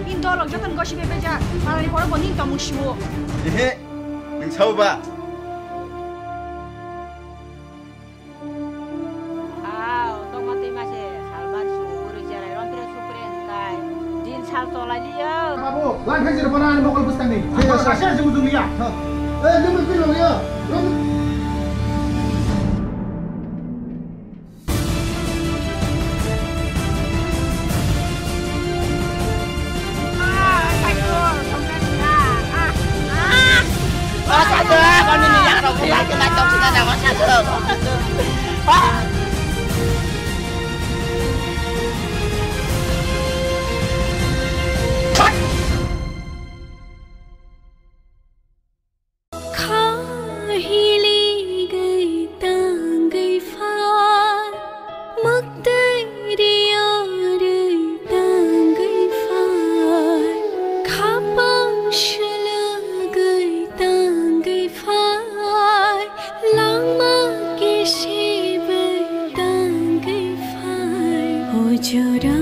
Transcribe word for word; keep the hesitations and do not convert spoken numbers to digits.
Nini dolok jotono gosi bebejak, palani borok bo nini tongmung siwo. Ehe, nwng sao ba? Aw, tongma twi mase salmar su, bwrwi cherai rontri supre hwnkhe din sal cholai liyo. Babu, lang thang jero bana ani mokol bwskang ni. Thik ase. Asa jung jung liya. Ha. Eh, nung nung pilo liya. Nung. Kha hiligwi tangwi phai, mwktwi riyorwi tangwi phai, khapang swlwgwi tangwi phai, langma kesebwi tangwi phai, o jora.